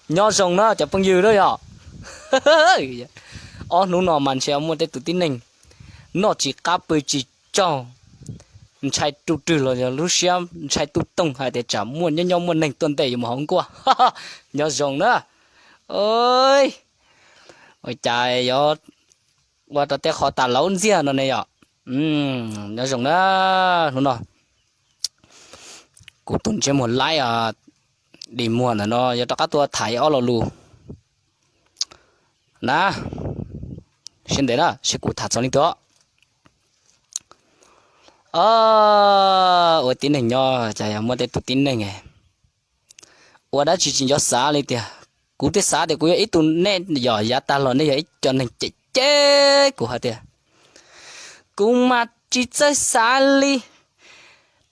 Nyob zoo na cov phooj ywg na yom. Ob hnub no mas ntshe muaj tej tus tib neeg noj tsis qab pw tsis tsaug, ntshai ru rwg los yog lub siab ntshai tuj toog hais tias tsam muaj nyob nyob muaj neeg tuaj ntes yuav mus hauv nkuaj. Nyob zoo na. Ua cas yuav ua rau tej qhov tas laub ntxiag no ne yom. Nyob zoo na. Hnub no kuv tus ntsej muag laib Dig Muag ntawm no yuav rov qab tuaj tham ob lo lus na. Siab ntev na, seb kuv tham txog leej twg. Ua tib neeg nyob cas yog muaj tej tus tib neeg ua dab tsi tsis nco xav li tiag. Kuv twb xav tias kuv yog ib tug, nej yog yav tag los nej yog ib co neeg cem cem kuv hais tias kuv mas tsis txawj xav li,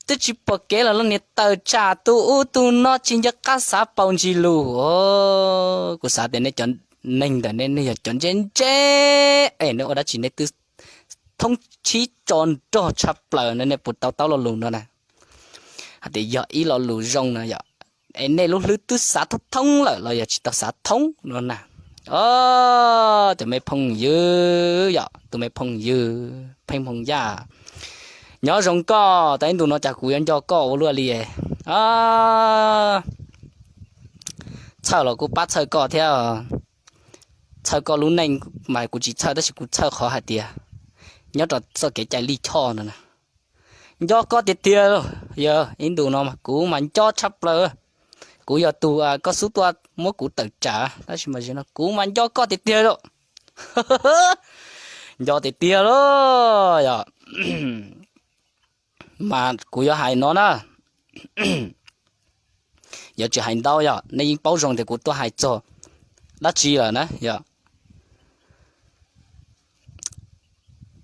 twb tsis pom kev los los niag tawm tsam tus ub tus no tsis nco qab xav paus ntsis lus. Kuv xav tias nej cov neeg ntawm nej, nej yog cov ntse ntse es nej ua dab tsi nej twb thoob tshib tso nrog tshaj plaws no, nej puas tau taub lo lus no na? Hais tias yog ib lo lus zoo no yom, es nej lub hlwb twb xav thoob thoob lawm los yog tsis tau xav thoob no na? Cov me phooj ywg yom, tus me phooj ywg Pheej Hmoo Yaj, nyob zoo koj. Tau ib ntus no cas kuv yuav nco koj ua luaj li. Txhawj los kuj pab txhawj koj thiab. Txhawj koj lub neej mas kuv tsis txhawj, tab sis kuv txhawj qhov hais tias nyob rau txoj kev cai lij choj no na, nco koj tiag tiag lauj. Yog ib ntus no mas kuv mas nco tshaj plaws. Kuv yog tus koj xub tuaj muab kuv tawm tsam, tab sis mas no kuv mas nco koj tiag tiag lauj. Nco tiag tiag lauj yom. Mas kuv yuav hais no na, yuav tsis hais ntau yom, nej yeej paub zoo tias kuv tuaj hais txog dab tsi lawm na yom.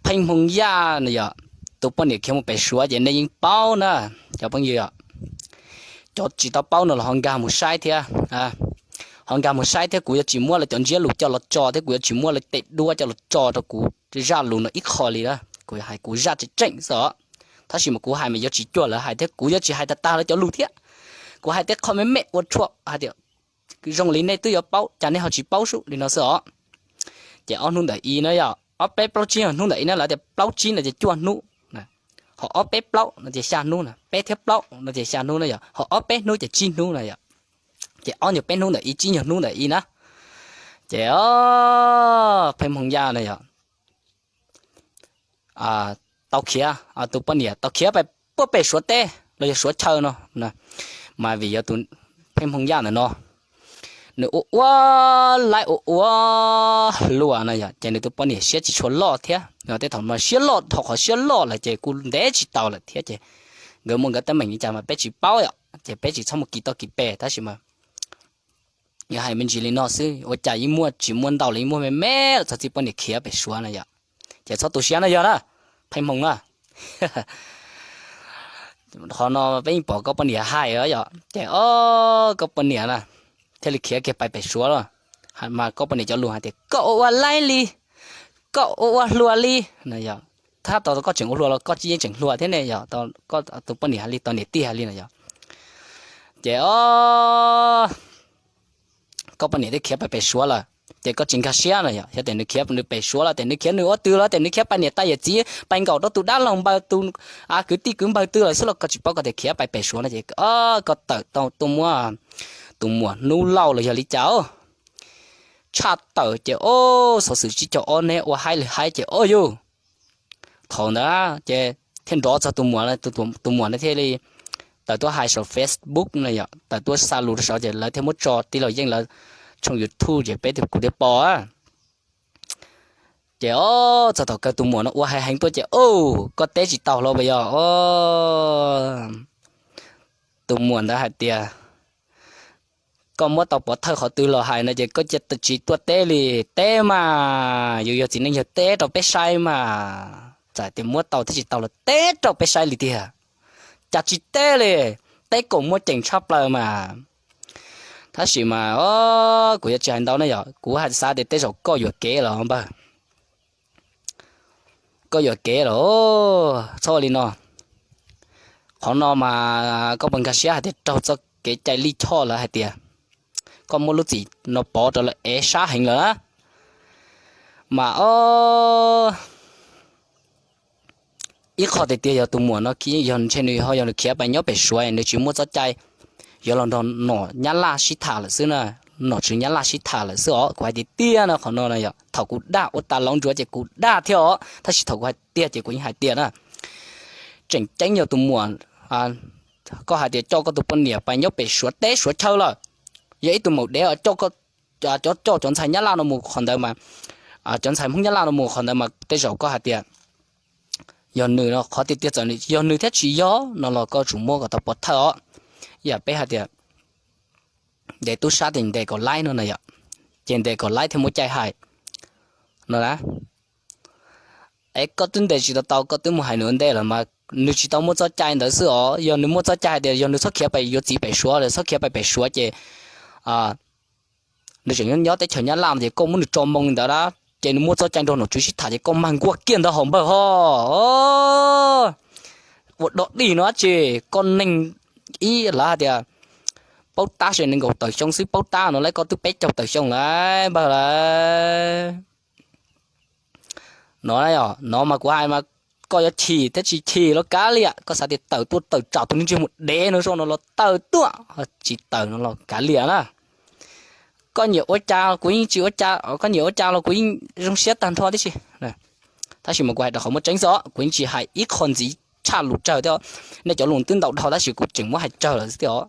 Pheej Hmoo Yaj no yom, tus poj niam khiav mus pem Suav ces nej yeej paub na cov phooj ywg yom. Cov tsis tau paub no los ho nkag mus saib thiab, ho nkag mus saib thiab. Kuv yuav tsis muab lawv cov ntsiab lus coj los tso thiab kuv yuav tsis muab lawv tej duab coj los tso rau kuv zaj lus no ib qho li na. Kuv hais kuv zaj tseem tseem xwb os. Tab sis mas kuv hais mas yuav tsis cuag lawv hais thiab kuv yuav tsis hais tag tag lawv cov lus thiab. Kuv hais tej qho me me ua tshuam hais tias zoo li nej twb yuav paub cas nej ho tsis paub sub li no xwb os. Ces ob hnub ntawm i na yom, ob peb plaub tsib yog hnub ntawm i na, lawv tias plaub tsib no ces cuaj hnub, ho ob peb plaub no ces xya hnub na, peb thiab plaub no ces xya hnub na yom, ho ob peb hnub ces tsib hnub na yom. Ces ob nyuag peb hnub ntawm i, tsib nyuag hnub ntawm i na, ces Pheej Hmoo Yaj na yom, tau khiav, tus poj niam tau khiav pais puag pem Suav teb los yog Suav chaw no, mas vim yog tus Pheej Hmoo Yaj ntawm no nws ua ua laib ua ua hluas no yom, ces nws tus poj niam siab tsis tshua loj thiab. Tej thaum no siab loj dhau qhov siab loj lawm ces kuj ntev tsis tau lawm thiab ces nkawd muaj nkawd teeb meem li cas mas peb tsis paub yom, ces peb tsis txhob mus kis toj kis pes, tab sis mas yog hais me ntsis li no xwb, ua cas yeej muaj tsis muaj ntau los yeej muaj me me los txog txij poj niam khiav pem Suav na yom. Ces txhob tu siab na yog na, Pheej Hmoo na. Qhov no peb yeej pom koj poj niam hais yom, ces o, koj poj niam na thiaj li khiav kiag pais pem Suav los. Mas koj poj niam cov lus hais tias koj ua ua laib li, koj ua ua hluas li no yom. Tab tau koj tseem ua hluas los koj yeej tseem hluas thiab ne yom, tus poj niam hais li, tus niam tij hais li no yom. Ces o, koj poj niam twb khiav pais pem Suav lawm ces koj tsis nkag siab no yom. Yog tias nws khiav nws pem Suav los tias nws khiav nws ua twg los tias nws khiav pais niam tais yawm txiv, pais nkaum rau tus dab laug npawg, tus kwv tij kwv npawg twg lawm xwb los koj tsis paub, koj tias khiav pais pem Suav no ces o, koj tawm tau tuaj muab tus muam Hnub Lauj los yog li cas tshaj tawm ces o, xov xwm tsib caug ob neb ua haib li haib ces o yus. Thaum ntawd ces thiaj nrov txog tus muam, tus muam na thiaj li tawm tuaj hais saum Facebook no yom, tawm tuaj xa lus rau saud ces lawv thiaj muab tso tij laug Yeej lawv tshooj YouTube ces peb thiaj, kuv thiaj pom. Ces o, txog thaum kawg tus muam no ua hais heev tuaj ces o, koj teb tsis tau hlo puas yog o. Tus muam ntawd hais tias koj muab tau pov thawj qhov twg los hais no ces koj cia tsis tuaj teb li. Teb mas yus yog txiv neej yog teb rau peb saib mas, txawm tias muab tau thiab tsis tau los teb rau peb saib li tiag. Cas tsis teb li, teb kom muaj ceem tshaj plaws mas. Tab sis mas o, kuv yuav tsis hais ntau ne yom, kuv hais xav tias tej zaum koj yuam kev los npawg, koj yuam kev los txhob ua li no. Qhov no mas koj puas nkag siab hais tias raug txoj kev cai lij choj lawv hais tias koj muab lub txim no pov rau lawm es sab heev lawm na. Mas o, ib qho tiag tiag yog tus muam no yog ntshe nws ho yog nws khiav pais nyob pem Suav nws tsis muaj txoj cai yuav los nrog nom Nyab Laj sib tham lawm xwb na, nom tswv Nyab Laj sib tham lawm xwb os. Kuv hais tiag tiag no qhov no yog thaum kuv dag ua tas lauv ntsuav ces kuv dag thiab os, tab sis thaum kuv hais tiag ces kuv yeej hais tiag na. Tseem ceeb yog tus muam, koj hais tias coj koj tus poj niam pais nyob pem Suav teb Suav chaw lawm, yog ib tug maum dev coj cov, coj cov ntxhais Nyab Laj no mus qhov ntawd mas, cov ntxhais Hmoob Nyab Laj no mus qhov ntawd mas tej zaum koj hais tias yog nws no, qhov tiag tiag txawm yog nws thiab tsis yog no los koj tsum muab kom tau pov thawj os. Yam peb hais tias ntes tub sab ces ntes kom laib no na yom, ces ntes kom laib thiaj muaj cai hais no na. Es koj twb ntes tsis tau tau koj twb mus hais nws ua ntej lawm mas nws tsis tau muaj txoj cai ntawd xwb os. Yog nws muaj txoj cai hais tias yog nws txhob khiav pais yuav txiv pem Suav los txhob khiav pais pem Suav ces nws tseem nyob teb chaws Nyab Laj ces koj muab nws tso moo li ntawd na, ces nws muaj txoj cai nrog nom tswv sib tham ces koj mag nkuaj kiag ntawd hos npawg ho. Ua dog dig no dab tsi, koj neeg ib lawv hais tias paub tab se nees nkaum tawm xyoo xwb, paub tab no lawv koj twb peb caug tawm xyoo lawm npawg lawm. No, no mas kuv hais mas koj yuav chim thiab tsis chim los kav liam, koj xav tias tawm tuaj tawm tsam tus neeg ntsej muag dev no zoj no los tawm tuaj, tsis tawm no los kav liam na. Koj nyiam ua cas kuv yeej tsis ua cas, koj nyiam ua cas los kuv yeej zoo siab tag nrho tib si. Tab sis mas kuv hais rau qhov muaj tseeb xwb os, kuv yeej tsis hais ib qho ntxiv tshaj lus tsawg thiab. Nej cov lus twb ntau dhau tab sis kuv tseem muab hais tsawg lawm xwb thiab os.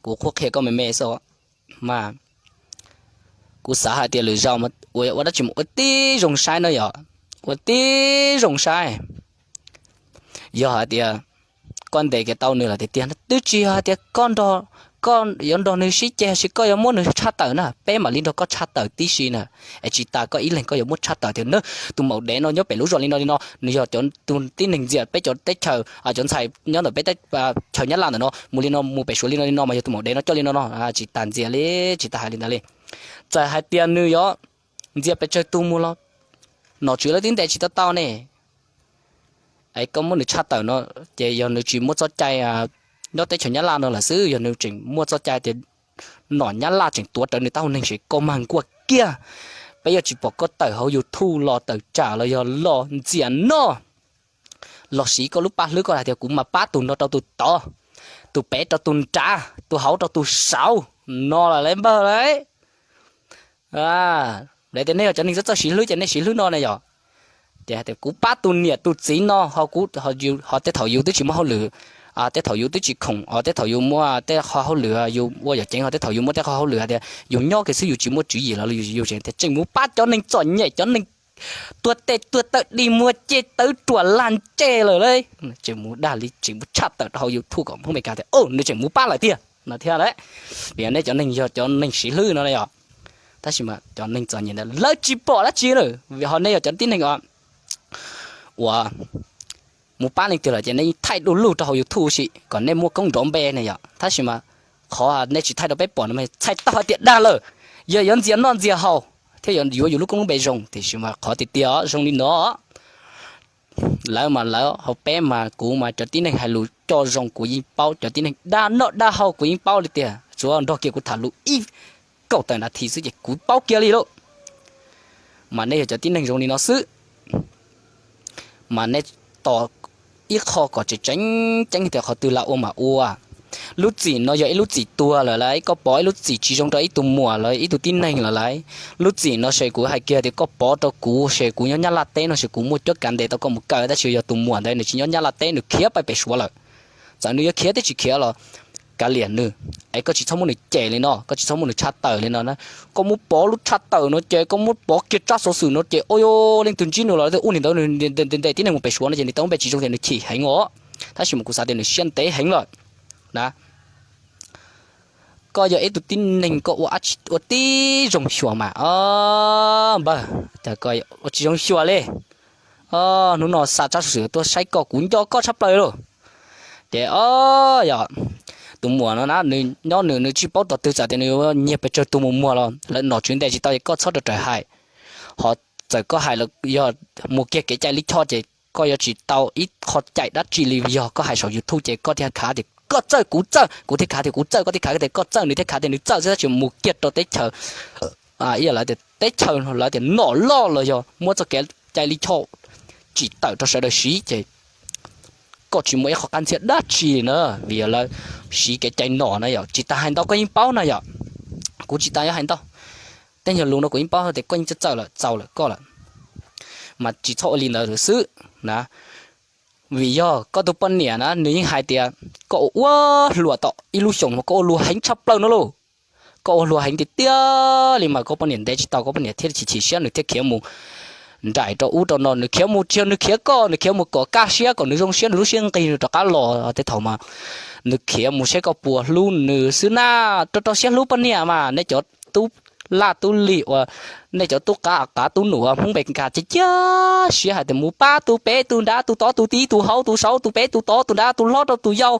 Kuv qhuab qhia koj me me xwb os. Mas kuv xav hais tias lwm zaus ua dab tsi mus ua tib zoo saib no yom, ua tib zoo saib. Yog hais tias koj ntes kiag tau nws lawm tiag tiag twb tsis yog hais tias koj yuav nrog nws sib ceg, sis koj yuav muab nws tshaj tawm na, peb mam li nrog koj tshaj tawm tib si na. Es tsis tas koj ib leeg koj yuav muab tshaj tawm tias na, tus maum dev no nyob pem lub zos li no li no, nws yog cov tus tib neeg ntxias peb cov teb chaws, cov ntxhais nyob ntawm peb teb chaws Nyab Laj ntawm no mus li no mus pem Suav li no li no mas yog tus maum dev no coj li no no, tsis tas ntxias li, tsis tas hais li ntawd li. Txawm hais tias nws yuav ntxias pes tsawg tug mus los nom tswv lawv twb ntes tsis tau tau ne. Es koj muab nws tshaj tawm no, ces yog nws tsis muaj txoj cai nyob teb chaws Nyab Laj no lawm xwb, yog nws tseem muaj txoj cai tias nom Nyab Laj tseem tuav rawv nws taub hau neeg ces koj mag nkuaj kiag. Peb yuav tsis pom koj tawm hauv YouTube los tawm tsam los yog los ntxias noj, los siv koj lub paj hlwb koj hais tias kuv mas pab tus no rau tus tod, tus pem rau tus nrad, tus hauv rau tus saud no lawm npawg lawm. Lawv tias nej yog cov neeg txawj txawj siv hlwb ces nej siv hlwb no na yom. Ces hais tias kuv pab tus niam tus txiv no, ho tej thaum yus twb tsis muaj hauj lwm, tej thaum yus twb tsis khoom, tej thaum yus muaj tej qho hauj lwm yus ua yam ceev, ho tej thaum yus muaj tej qho hauj lwm hais tias yus nyob kiag xwb yus tsis muaj tswv yim los yus tseem tias tseem mus pab cov neeg txom nyem, cov neeg tuag tes tuag taw dig muag ceg tawv ruam lag ntseg lawm lauj, tseem mus dag li tseem mus tshaj tawm rau hauv YouTube kom Hmoob Meskas tias nws tseem mus pab lawm tiag no thiab lawm. Vim yog nej cov neeg yog cov neeg siv hlwb no yom. Tab sis mas cov neeg txom nyem ntawd lawv tsis pom dab tsi na, vim ho nej yog cov tib neeg uas mus pab leej twg lawm ces nej thaij du lug rau hauv YouTube sim kom nej muaj koob nrov npe ne yom. Tab sis mas qhov nej tsis thaij rau peb pom no mas txhais tau hais tias dag lawm, yog yuav ntxias noj ntxias haus thiab yuav yuav yus lub koob lub npe zoo, tiam sis mas qhov tiag tiag zoo li no. Lawv mas lawv, hauv peb mas kuv mas cov tib neeg hais lus coj zoo kuv yeej paub, cov tib neeg dag noj dag haus kuv yeej paub li tiag, tsuav nrog kiag kuv tham lus ib kaum tawm nas this xwb ces kuv paub kiag li lauj. Mas nej yog cov tib neeg zoo li no xwb, mas nej tos ib qho kom tseem tseeb ceeb tias qhov twg lam ua mas ua. Lub txim no yog ib lub txim tuag lawm lauj, koj pov ib lub txim tsis zoo rau ib tug muam lawm ib tug tib neeg lawm lauj. Lub txim no ces kuv hais kiag tias koj pov rau kuv ces kuv nyob Nyab Laj teb no ces kuv muaj cuab kav ntes tau koj mus kaw, tab sis yog tus muam ntawd nws tsis nyob Nyab Laj teb nws khiav pais pem Suav lawm. Txawm nws yuav khiav thiab tsis khiav los kav liam nws, es koj tsis txhob muab nws cem li no, koj tsis txhob muab nws tshaj tawm li no na. Koj muab pov lub tshaj tawm no ces koj muab pov kiag tsab xov xwm no ces ua leej twg ntsib nws los ua li ntawd nws ntes tib neeg mus pem Suav no ces nws tau lub npe tsis zoo tias nws chim heev os. Tab sis mas kuv xav tias nws siab ntev heev lawm na. Koj yog ib tug tib neeg koj ua tib zoo xyuas mas, o npawg, ua tsis zoo xyuas li. Hnub no xa tsab xov xwm tuaj saib koj kuv nco koj tshaj plaws lauj. Ces o, yog tus muam no na nws nyob nws nws tsis paub rau twg, txawm tias nws yuav nyiag pes tsawg tus mus muag los lawv nom tswv ntes tsis tau ces koj txhob rau raws hais. Ho txawm koj hais los yog mus kiag kev cai lij choj ces koj yuav tsis tau ib qho cai dab tsi li, yog koj hais saum YouTube ces koj thiaj khav tias koj txawj kuv txawj, kuv thiaj khav tias kuv txawj, koj thiaj khav tias koj txawj, nws thiaj khav tias nws txawj xwb, tab sis mus kiag rau teb chaws, ib yam li tias teb chaws lawv tias nom loj los yog muab txoj kev cai lij choj tsim tawm rau sawv daws siv ces koj tsis muaj ib qho qab ntxhiab dab tsi li na, vim yog lawv siv kev cai nom na yom. Tsis tas hais ntau koj yeej paub na yom, kuv tsis tas yuav hais ntau, tej nyuag lus no kuv yeej paub tias koj yeej txawj txawj lawm, txaus lawm koj lawm, mas tsis txhob ua li ntawd xwb na. Vim yog koj tus poj niam na nws yeej hais tias koj ua ua hluas tom ib lub xyoos mas koj ua luag heev tshaj plaws no lauj. Koj ua luag heev tiag tiag li mas koj poj niam ntev tsis tau, koj poj niam thiaj chim chim siab, nws thiaj khiav mus nraim rau ub rau no, nws khiav mus, tsis yog nws khiav koj, nws khiav mus kom kaj siab, kom nws zoo siab, nws lub siab nqig nws rov qab los. Tej thaum mas nws khiav mus saib koj puas hlub nws xwb na. Rau rau siab hlub poj niam mas nej cov tub laj tub lig uas, nej cov tub qav qav tub num uas Hmoob Mes Kas cia cia siab hais tias mus pab tus pem tus nrad, tus tod tus tid, tus hauv tus saud, tus pem tus tod tus nrad, tus hlob rau tus yau,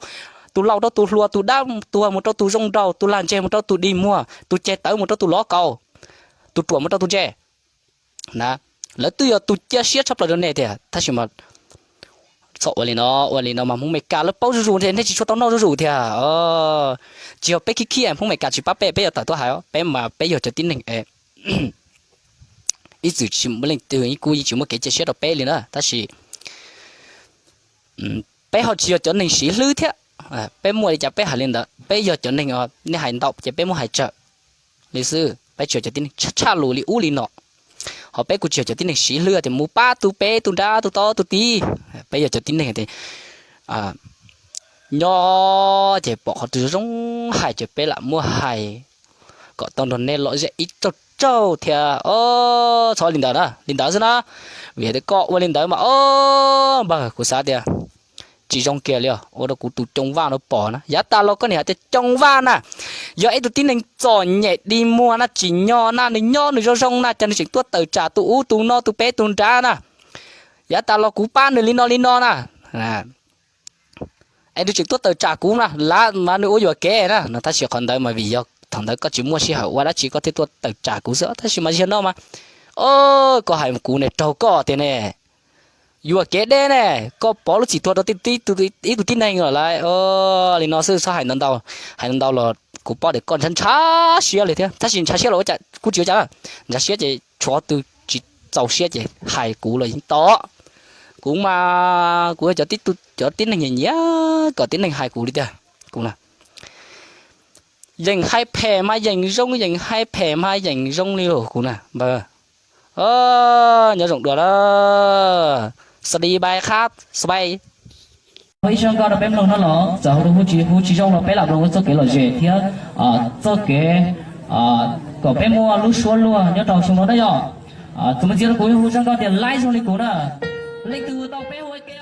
tus laus rau tus hluas, tus dab tuag mus rau tus zoo nraug, tus lag ntseg mus rau tus dig muag, tus ceg tawv mus rau tus lov kaus, tus ruam mus rau tus ntse na. Lawv twb yog tus cia siab tshaj plaws rau nej tiag, tab sis mas txhob ua li no, ua li no mas Hmoob Mes Kas lawv paub zuj zus thiab, nej tsis tshua tau noj zuj zus thiab. Tsis yog peb khib khib Hmoob Mes Kas tsis pab peb, peb yuav tawm tuaj hais, peb mas peb yog cov tib neeg ib txwm tsis muaj leej twg, kuj yeej tsis muaj kev cia siab rau peb li na, tab sis peb ho tsis yog cov neeg siv hlwb thiab. Peb muaj li cas peb hais li ntawd, peb yog cov neeg, nej hais ntau ces peb muab hais tsawg li xwb, peb tsis yog cov tib neeg tshaj lus li ub li no. Ho peb kuj tsis yog cov tib neeg siv hlwb tias mus pab tus pem tus nrad tus tod tus tid. Peb yog cov tib neeg tias nyob ces pom qhov twg zoo hais ces peb lam muab hais kom tau nrog nej lom zem ib tsaug tsaug thiab. Txhob li ntawd na, li ntawd xwb na. Vim tias koj ua li ntawd mas o npawg, kuv xav tias tsis zoo kiag li os, ua rau kuv tus coo vaj no pom na. Yav tas los koj niam hais tias coo vaj na, yog ib tug tib neeg txom nyem dig muag na, tsim nyog na, nws nyob nws zoo zoo na, cas nws tseem tuaj tawm tsam tus ub tus no tus pem tus nrad na. Yav tas los kuv pab nws li no li no na, es nws tseem tuaj tawm tsam kuv na, lav mas nws ua yuam kev na no. Tab sis qhov ntawd mas vim yog thaum ntawd koj tsis muaj sij hawm ua dab tsi koj thiaj tuaj tawm tsam kuv xwb, tab sis mas zaum no mas o, koj hais kuv ne raug koj tiag ne, yuam kev deb ne, koj pov lub txim tuag rau ib tug tib neeg lawm lauj. Li no xwb txhob hais ntau ntau, hais ntau ntau los kuv paub tias koj ntshav ntshav siab li thiab, tab sis ntshav siab los ua cas kuj tsis ua cas, ntshav siab ces tshuav tus tsis txaus siab ces hais kuv los yeej tau. Kuv mas kuv yog cov tib neeg nyiam nyiam kom tib neeg hais kuv li tiag. Kuv yeem hais phem mas yeem zoo, yeem hais phem mas yeem zoo li los kuv na npawg. Nyob zoo dua na, sawv daws bye khab sawv daws. Ib zaj nkauj rau peb mloog no los txawm hu tsis, hu tsis zoo los peb lam mloog ua txoj kev lom zem thiab txoj kev kom peb muaj lub suab luag nyob rau xyoo no na yom. Txuas mus ntxiv rau kuv hu zaj nkauj tias laib zoo li kuv na, leej twg tau peb hu ua ke.